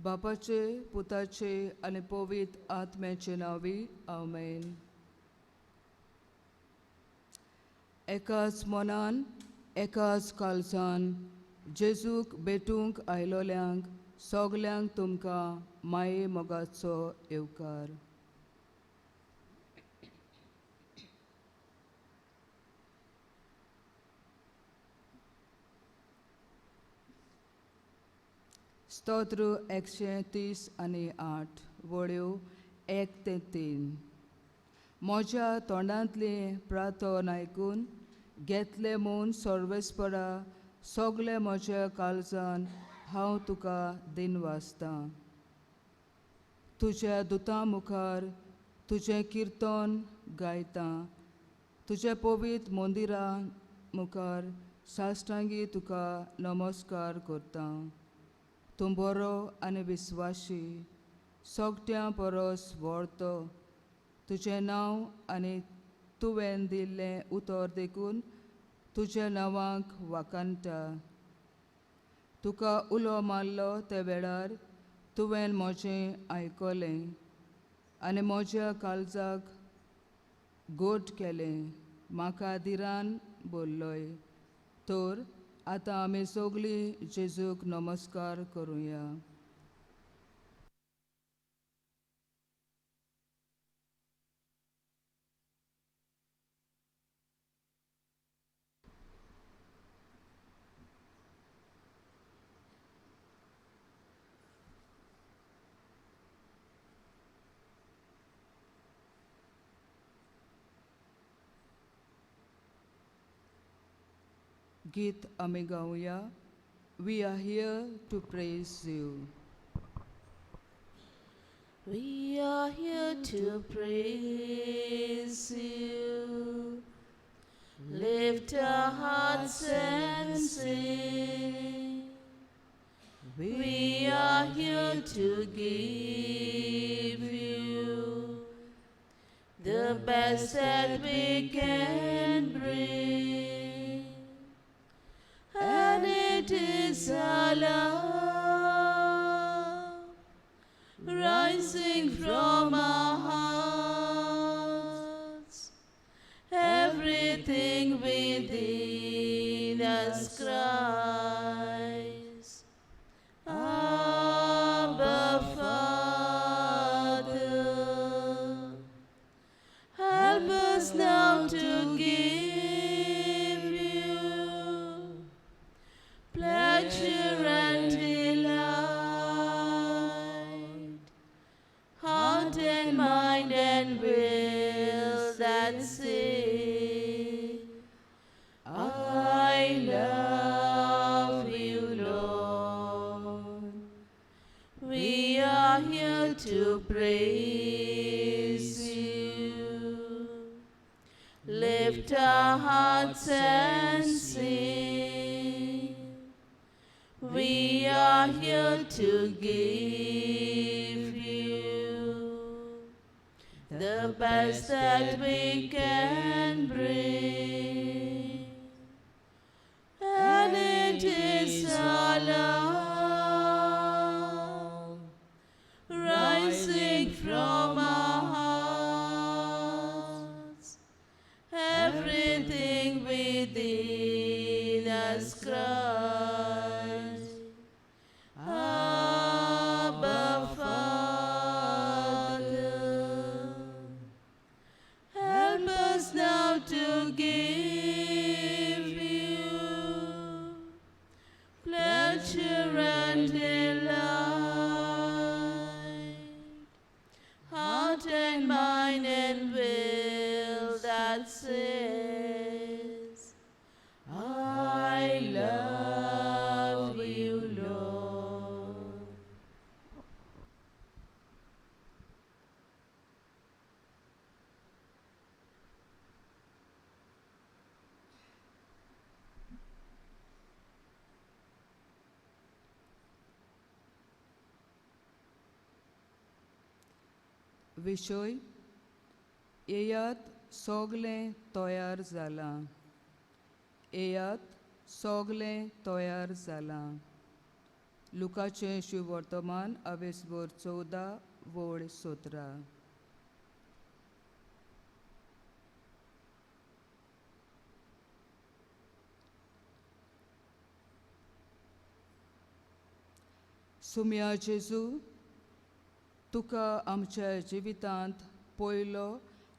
बापाचे, पुताचे आनी पवित्र आत्म्याचे नांवी, आमेन. एकाच मनान, एकाच काळजान जेजूक भेटूंक आयलोल्यांक सगल्यांक तुमकां माये मोगाचो येवकार. स्तोत्र 138 वळ्यो 1 ते 3. म्हज्या तोंडांतलें प्रार्थन आयकून घेतलें म्हूण सर्वेस्परा सगळे म्हज्या काळजान हांव तुका दिनवासतां. तुज्या दुतां मुखार तुजें किर्तन गायतां, तुज्या पवित्र मंदिरा मुखार साश्टांगी तुका नमस्कार करतां. तूं बरो आनी विस्वाशी, सगट्यां परस व्हडतो. तुजें नांव आनी तुवें दिल्लें उतर देखून तुज्या नांवाक वाखाणटा. तुका उलो मारलो त्या वेळार तुवें म्हजें आयकलें आनी म्हज्या काळजाक गोट केलें, म्हाका धिरान बोल्लोय. तर आतां आमी सगळीं जेजूक नमस्कार करुया. गीत आमी गावया. We are here to praise you. We are here to praise you. Lift our hearts and sing. We are here to give you the best that we can bring. And it is our love rising from our hearts. Everything within us cries, Abba, Father. Help us now to give you pleasure and delight, heart and mind and will that say, I love you, Lord. We are here to praise you. Lift our hearts and sing. We are here to give you the best that we can bring. And it is our love rising from our hearts. Everything within us cries, Abba, Father. Help us now to give you pleasure and delight, heart and mind and will that says, I love you, Lord. विशय येयात सगळें तयार जालां, येयात सगळें तयार जालां. लुकाचें शिववर्तमान अवेसभर 14 वळ 17. सुम्या जेजू, तुका आमच्या जिवितांत पयलो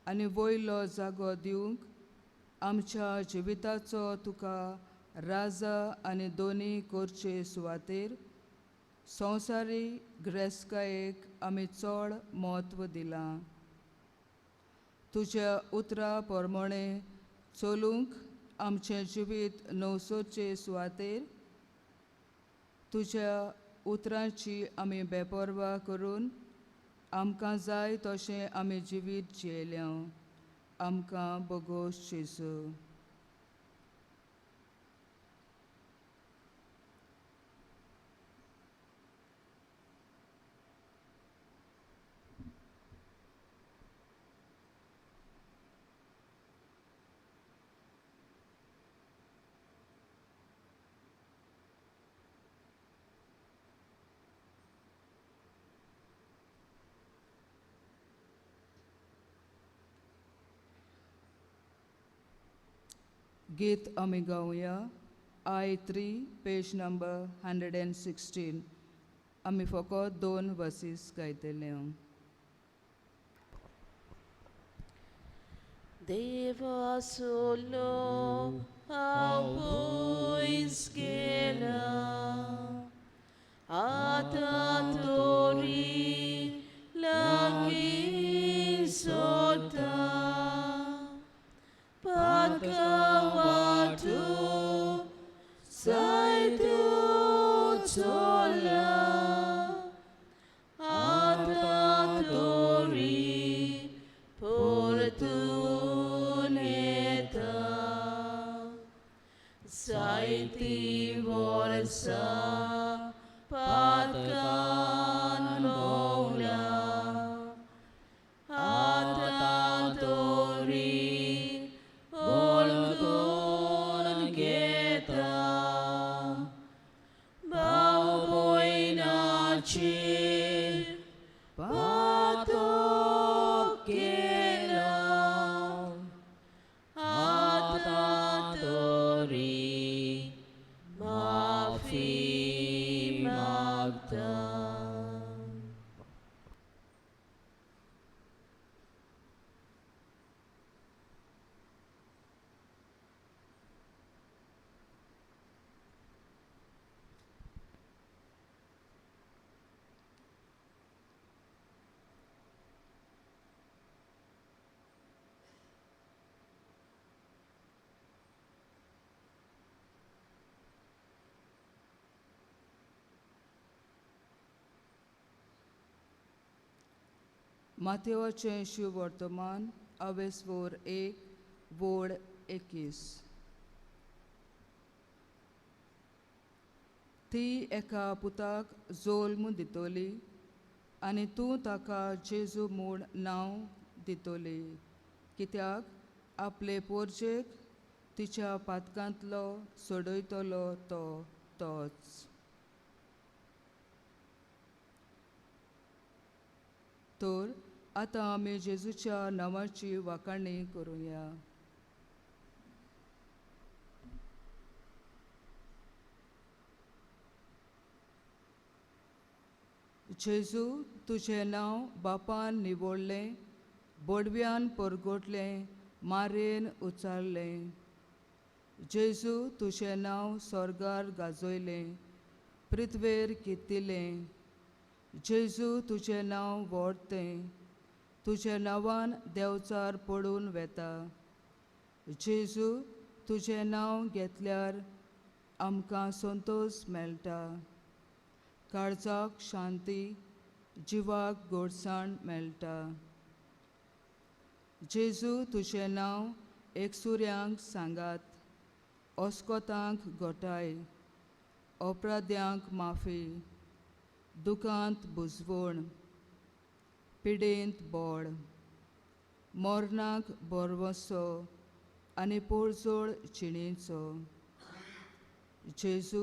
आनी वयलो जागो दिवंक आमच्या जिविताचो तुका राजा आनी दोनी करचे सुवातेर संवसारी ग्रेस्कायेक आमी चड म्हत्व दिलां. तुज्या उतरा प्रमाणे चलूंक आमचें जिवीत नवसोचे सुवातेर तुज्या उतरांची आमी बेपर्वा करून आमकां जाय तशें आमी जिवीत जियेल्या. आमकां बोगोस जेजू. गीत आमी गावया I3 page number 116. आमी फकत 2 वर्सीस गायतले. देवा सोलो हांव पयस गेला, आतां तोरी लागीं सोदता. पातकावाटो जायत्यो चोला, आतां तोरी परतून येता. जायतीं वर्सां पातकान भोंवला, आतां तोरी वळखून घेता. भाव भयणाची पातक केला, आतां तोरी माफी मागता. मातेवाचें शिववर्तमान अवेसवोर 1 वोळ 21. ती एका पुताक जोल्म दितली आनी तूं ताका जेजू म्हूण नांव दितली, कित्याक आपले पोरजेक तिच्या पातकांतलो सोडयतलो तो तोच. तर आतां आमी जेजूच्या नांवाची वाखाणी करुया. जेजू, तुजें नांव बापान निवडलें, बोडव्यान परगटलें, मारेन उचारलें. जेजू, तुजें नांव स्वर्गार गाजयलें, पृथ्वेर कित्तिलें. जेजू, तुजें नांव व्हड तें, तुज्या नांवान देंवचार पडून वेता. जेजू, तुजें नांव घेतल्यार आमकां संतोश मेळटा, काळजाक शांती, जिवाक गोडसाण मेळटा. जेजू, तुजें नांव एकसुऱ्यांक सांगात, अस्कोतांक गोठाय, अपराध्यांक माफी, दुखांत बुजवण, पिडेंत बोळ, मरणाक बरवसो आनी पोळजोळ जिणेचो. जेजू,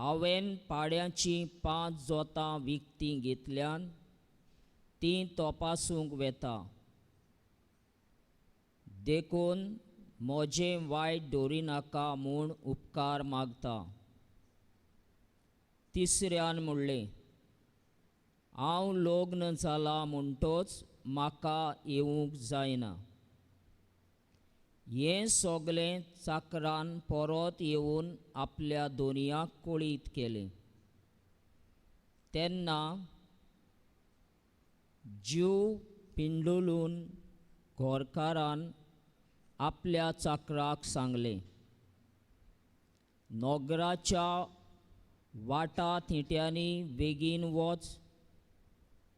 हांवें पाड्यांचीं 5 जोतां विकतीं घेतल्यान तीं तपासूंक वेता, देखून म्हजें वायट दवरिनाका म्हूण उपकार मागता. तिसऱ्यान म्हणलें, हांव लग्न जाला म्हणटोच म्हाका येवंक जायना. हें सगळें चाकरान परत येवन आपल्या दोनयाक कळीत केलें. तेन्ना जीव पिंडुलून घोरकारान आपल्या चाकराक सांगलें, नोगराच्या वाटा थिंट्यांनी बेगीन वच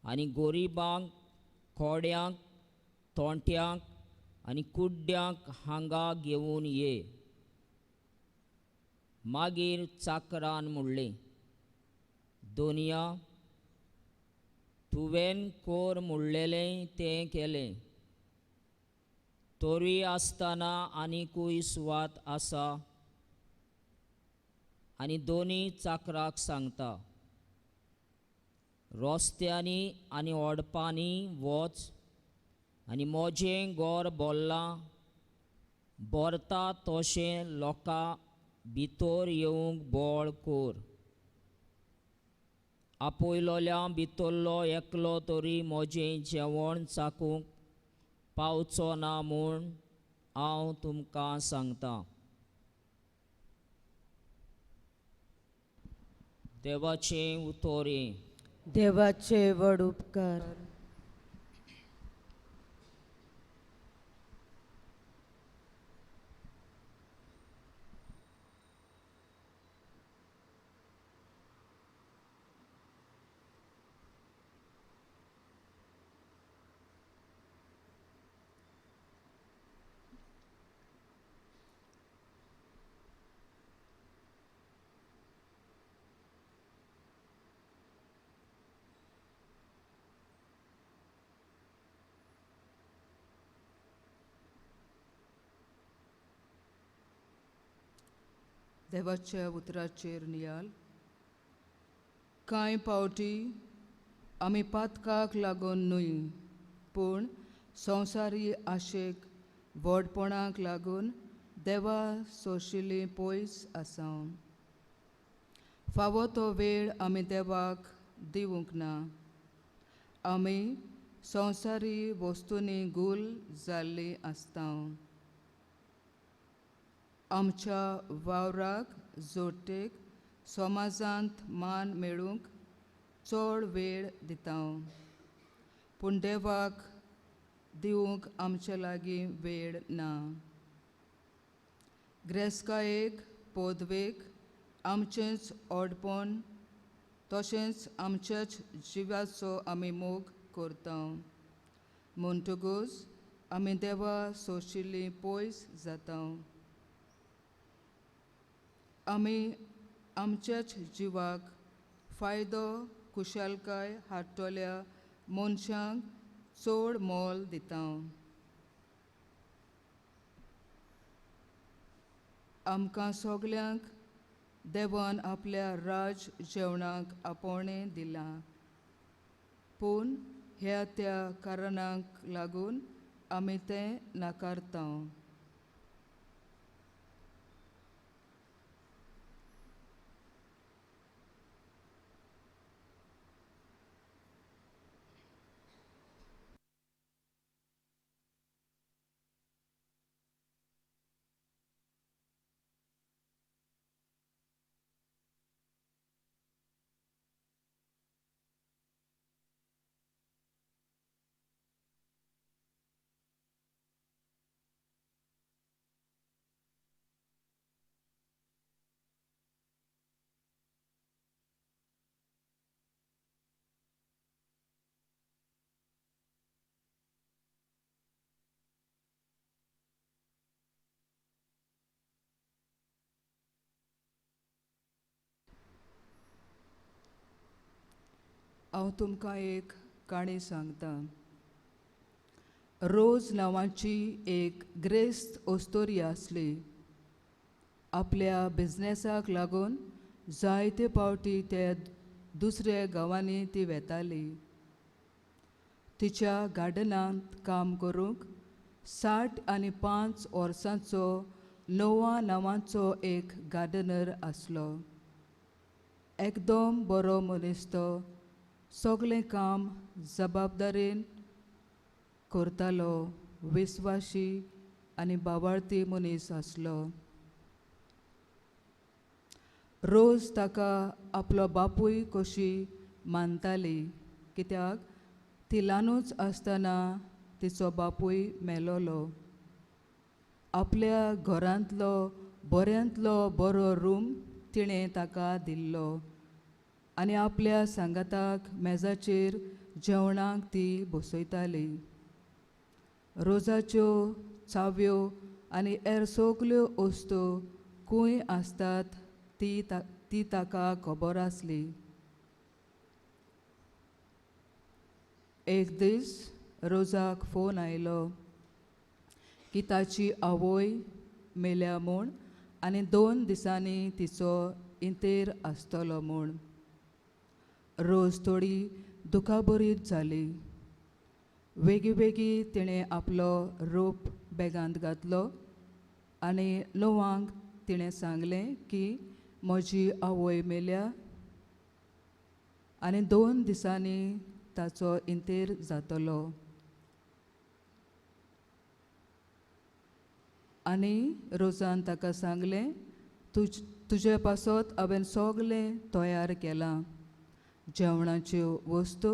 आनी गोरिबांक, कोड्यांक, तोंट्यांक आनी कुड्ड्यांक हांगा घेवन ये. मागीर चाकरान म्हणलें, दोनया, तुवें कोर म्हणलेलें तें केलें, तरी आसतना आनिकूय सुवात आसा. आनी दोनी चाकराक सांगता, रस्त्यांनी आनी ओडपांनी वच आनी म्हजें गोर बोल्लां भरता तशें लोकां भितर येवंक बळ कोर. आपयलोल्या भितरलो एकलो तरी म्हजें जेवण चाकूंक पावचो ना म्हूण हांव तुमकां सांगतां. देवाचें उतर हें. देवाचे व्हड उपकार. देवाच्या उतराचेर नियाल. कांय पावटी आमी पातकाक लागून न्हय, पूण संवसारी आशेक व्हडपणाक लागून देवा सोशिल्ली पयस आसा. फावो तो वेळ आमी देवाक दिवंक ना. आमी संवसारी वस्तूंनी गुल जाल्ली आसता. आमच्या वावराक जोडटेक समाजांत मान मेळूंक चड वेळ दिता, पूण देवाक दिवंक आमचे लागीं वेळ ना. ग्रेस्कायेक, पदवेक आमचेंच ओडपण तशेंच आमच्याच जिवाचो आमी मोग करता, म्हणटकूच आमी देवा सोशिल्ली पयस जाता. आमी आमच्याच जिवाक फायदो खुशालकाय हाडटल्या मनशांक चड मोल दिता. आमकां सगल्यांक देवान आपल्या राज जेवणाक आपोवणें दिलां, पूण ह्या त्या कारणांक लागून आमी तें नाकारता. हांव तुमकां एक काणी सांगता. रोज नांवाची एक ग्रेस्त ओस्तोरी आसली. आपल्या बिजनेसाक लागून जायते पावटी ते दुसऱ्या गांवांनी ती वेताली. तिच्या गार्डनांत काम करूंक 65 वर्सांचो नोवा नांवाचो एक गार्डनर आसलो. एकदम बरो मनीस तो, सगळें काम जबाबदारेन करतालो, विस्वाशी आनी बावाळती मनीस आसलो. रोज ताका आपलो बापूय कशी मानताली, कित्याक ती ल्हानूच आसतना तिचो बापूय मेलोलो. आपल्या घरांतलो बऱ्यांतलो बरो रूम तिणें ताका दिल्लो आनी आपल्या सांगाताक मेजाचेर जेवणाक ती बसयताली. रोजाच्यो चाव्यो आनी हेर सगल्यो वस्तू खंय आसतात ती ताका खबर आसली. एक दीस रोजाक फोन आयलो की ताची आवय मेल्या म्हूण आनी 2 दिसांनी तिचो इंतेर आसतलो म्हूण. रोज थोडी दुखाबरीत जाली. वेगी वेगी तिणें आपलो रोप बॅगांत घातलो आनी लोवांक तिणें सांगलें की म्हजी आवय मेल्या आनी 2 दिसांनी ताचो इंतेर जातलो. आनी रोजान ताका सांगलें, तुजे पासत हांवें सगळें तयार केलां, जेवणाच्यो वस्तू,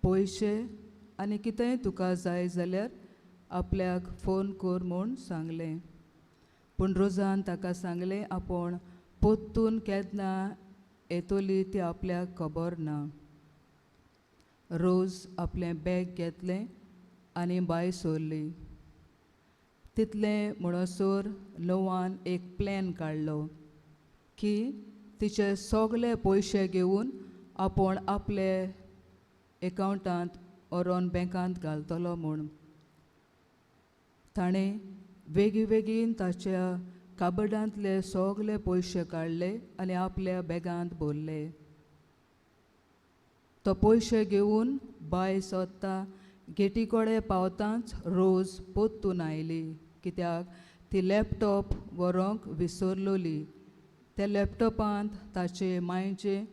पयशे आनी कितेंय तुका जाय जाल्यार आपल्याक फोन कर म्हूण सांगलें. पूण रोजान ताका सांगलें आपूण पोत्तून केन्ना येतली ती आपल्याक खबर ना. रोज आपलें बॅग घेतलें आनी भायर सरली. तितलें म्हणसर नोवान एक प्लॅन काडलो की तिचे सगळे पयशे घेवन आपूण आपले एकावंटांत व्हरोन बँकांत घालतलो म्हूण. ताणें वेगीं वेगीन ताच्या काबडांतले सगळे पयशे काडले आनी आपल्या बॅगांत भरले. तो पयशे घेवन बाय सोदता गेटी कडेन पावतांच रोज पोत्तून आयली, कित्याक ती लॅपटॉप व्हरूंक विसरलोली. त्या लॅपटॉपांत ताचे मांयचे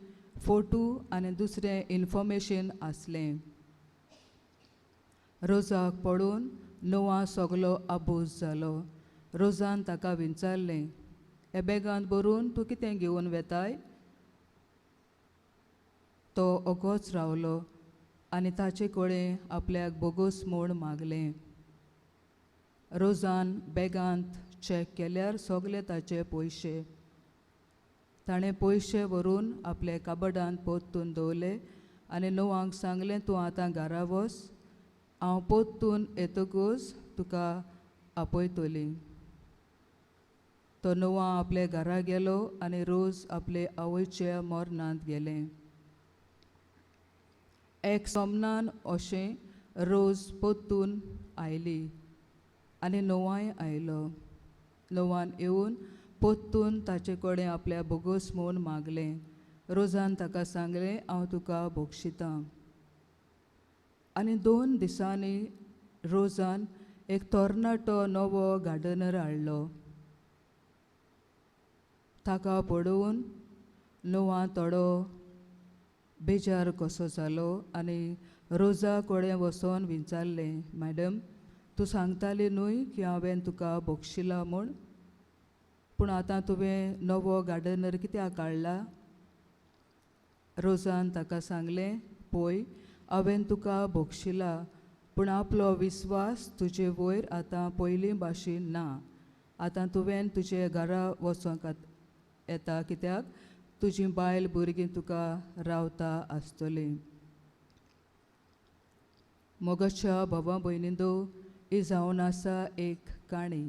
फोटो आनी दुसरें इन्फॉर्मेशन आसलें. रोजाक पळोवन नोवा सगलो आबूज जालो. रोजान ताका विचारलें, ह्या बॅगांत भरून तूं कितें घेवन वेताय? तो ओगोच रावलो आनी ताचे कडेन आपल्याक बोगोस म्हूण मागलें. रोजान बॅगांत चॅक केल्यार सगले ताचे पयशे. ताणें पयशे व्हरून आपले काबडांत पोत्तून दवरले आनी नोवांक सांगलें, तूं आतां घरा वच, हांव पोत्तून येतकूच तुका आपयतली. तो नोवा आपले घरा गेलो आनी रोज आपले आवयच्या मरणांत गेलें. एक सोमनान अशें रोज पोत्तून आयली आनी नोवाय आयलो. नोवान येवन पोत्तून ताचे कडेन आपल्या बोगोस म्हूण मागलें. रोजान ताका सांगलें, हांव तुका बोगशितां. आनी 2 दिसांनी रोजान एक तरणाटो नवो गार्डनर हाडलो. ताका पळोवन नोवा थोडो बेजार कसो जालो आनी रोजा कडेन वचोन विचारलें, मॅडम, तूं सांगताली न्हय की हांवें तुका बोगशिला म्हूण, पूण आतां तुवें नवो गार्डनर कित्याक काडला? रोजान ताका सांगलें, पळय, हांवें तुका बोगशिला, पूण आपलो विस्वास तुजे वयर आतां पयलीं भाशेन ना. आतां तुवें तुजे घरा वचोंक येता, कित्याक तुजी बायल भुरगीं तुका रावता आसतलीं. मोगाच्या भावा भयणींनो, ही जावन आसा एक काणी.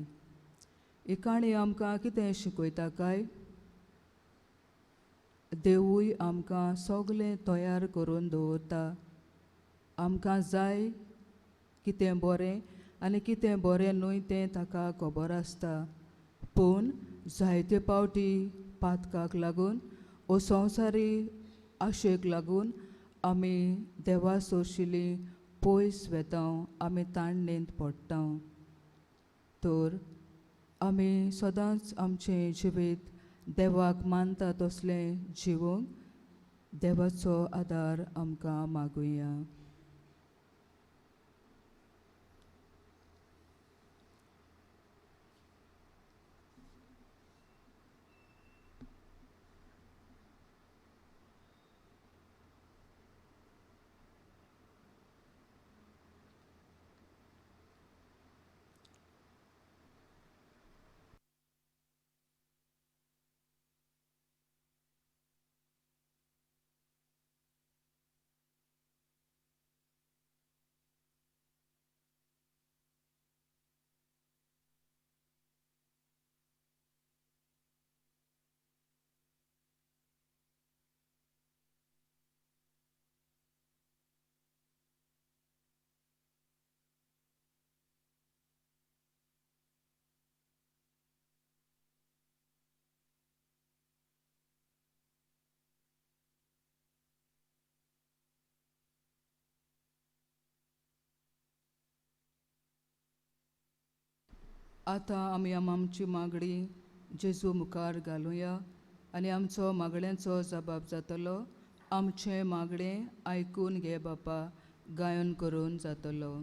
ही काणी आमकां कितें शिकयता काय? देवूय आमकां सगळें तयार करून दवरता. आमकां जाय कितें बरें आनी कितें बरें न्हय तें ताका खबर आसता. पूण जायते पावटी पातकाक लागून ओ संवसारी आशेक लागून आमी देवा सोशिली पयस वेता, आमी ताणणेंत पडटा। तर आमी सदांच आमचें जिवीत देवाक मानता तसलें जिवूंक देवाचो आदार आमकां मागुया। आतां आमी आमची मागणी जेजू मुखार घालुया आनी आमचो मागण्यांचो जबाब जातलो। आमचें मागणें आयकून घे बापा, गायन करून जातलो।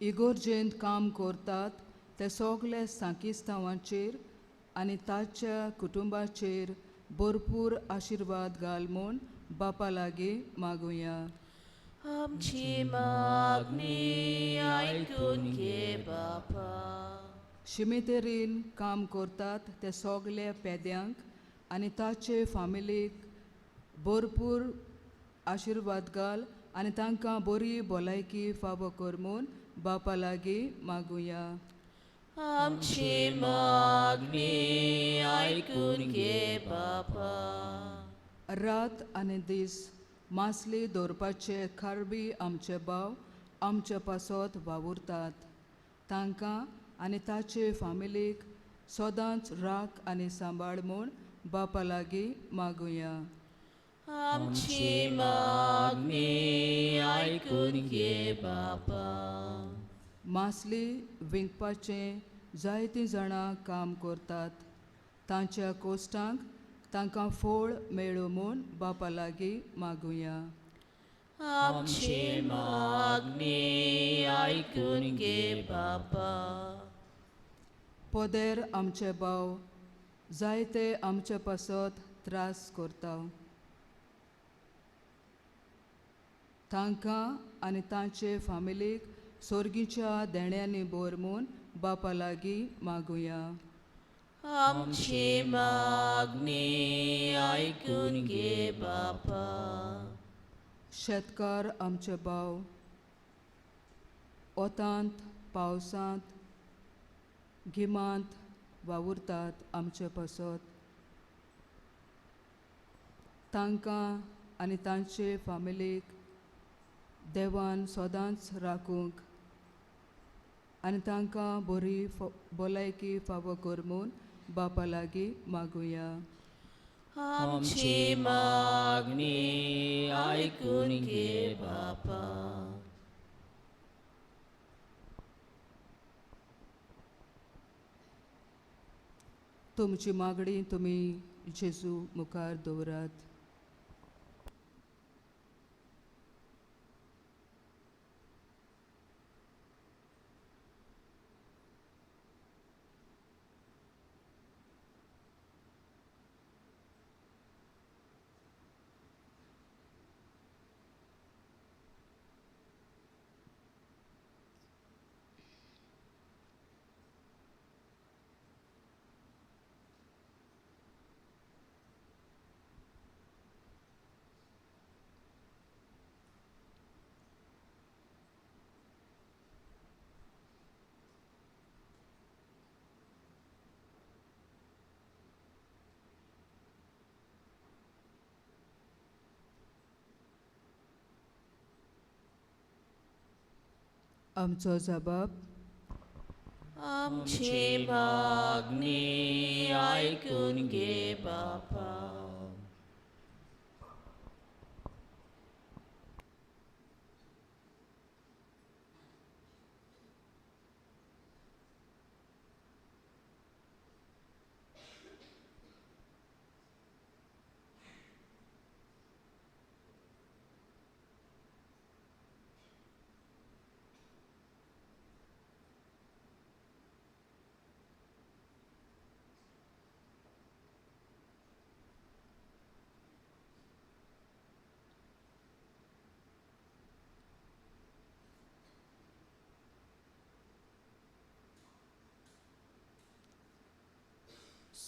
इगोर्जेंत काम करतात ते सगळे सांकिस्तांवाचेर आनी ताच्या कुटुंबाचेर भरपूर आशिर्वाद घाल म्हूण बापा लागीं मागुया। आमची मागणी आयकून घे बापा। शिमितेरीन काम करतात ते सगळे पेद्यांक आनी ताचे फामिलीक भरपूर आशिर्वाद घाल आनी तांकां बरी भलायकी फावो कर म्हूण बापा लागीं मागुया। आमची मागणी आयकून घे बापा। रात आनी दीस मासली दवरपाचे खारबी आमचे भाव आमचे पासत वावुरतात, तांकां आनी ताचे फामिलीक सदांच राख आनी सांबाळ म्हूण बापा लागीं मागुया। आमची मागणी आयकून घे बापा। मासली विंकपाचें जायतीं जाणां काम करतात, तांच्या कोश्टांक तांकां फळ मेळूं म्हूण बापा लागीं मागुया। आमची मागणी आयकून घे बापा। पदेर आमचे भाव जायते आमचे पासत त्रास करता, तांकां आनी तांचे फामिलीक सोर्गीच्या देण्यांनी भर म्हूण बापा लागीं मागुया। आमची मागणी आयकून घे बापा। शेतकार आमचे भाव ओतांत पावसांत गिमांत वावुरतात आमचे पासत, तांकां आनी तांचे फामिलीक देवान सदांच राखूंक आनी तांकां बरी भलायकी फावो कर म्हूण बापा लागीं मागुया। आमची मागणी आयकून घे बापा। तुमची मागणी तुमी जेजू मुखार दवरात। आमचो जबाब आमची मागणी आयकून घे बापा.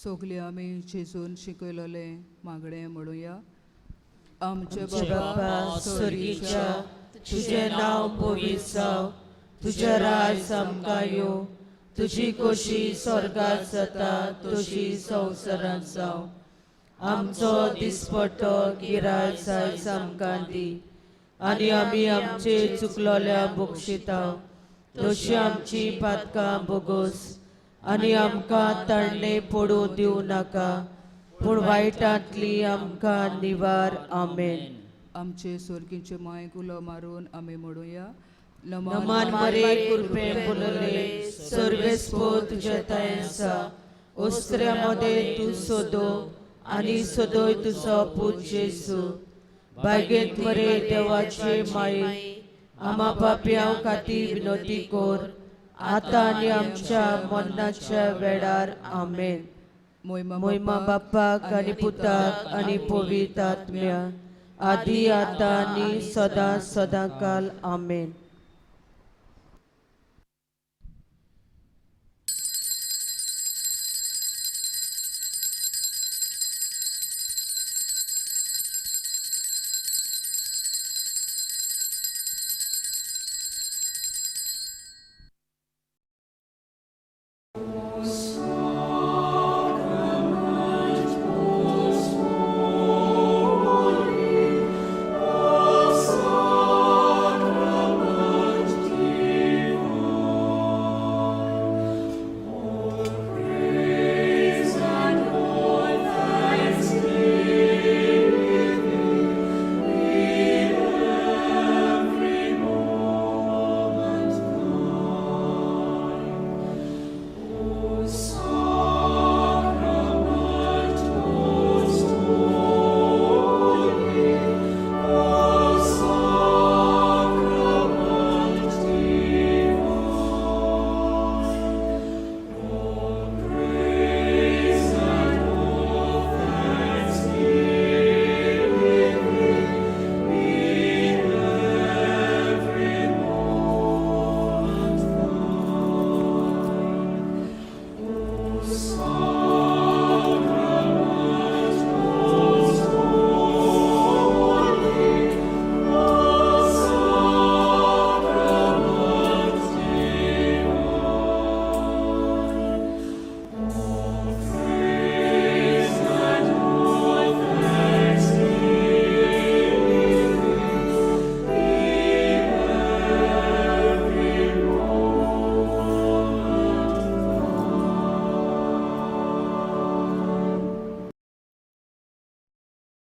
सगळे आमी जेजून शिकयलोले मागणें म्हणुया. आमचे बापा स्वर्गीच्या, तुजें नांव पवित्र जावं, तुजें राज आमकां येवं, तुजी खोशी स्वर्गात जाता तशी संवसारांत जावं. आमचो दिसपट्टो गिरायक आयज आमकां दी आनी आमी आमचे चुकलोल्या बक्षिता तशी आमची पातकां बोगोस आनी आमकां ताणें पडूं दिवं नाका, पूण वायटांतली आमकां निवार. आमेन. आमचे स्वर्गीचे मायक उलो मारून आमी म्हणुया. नमान मरे कृपे बोलले सर्वेस्पो तुजे आसा, ओस्त्र्या मदें तूं सोदो आनी सोदोय तुजो पूत जेजू. बागेंत मरे देवाचे माये आमा पापयांव खातीर विनोती कोर आतां आनी आमच्या मरणाच्या वेळार. आमेन. मोहिमा बाप्पाक आनी पुताक आनी पवित्र आत्म्या, आदी आतां आनी सदां सदां काल. आमेन.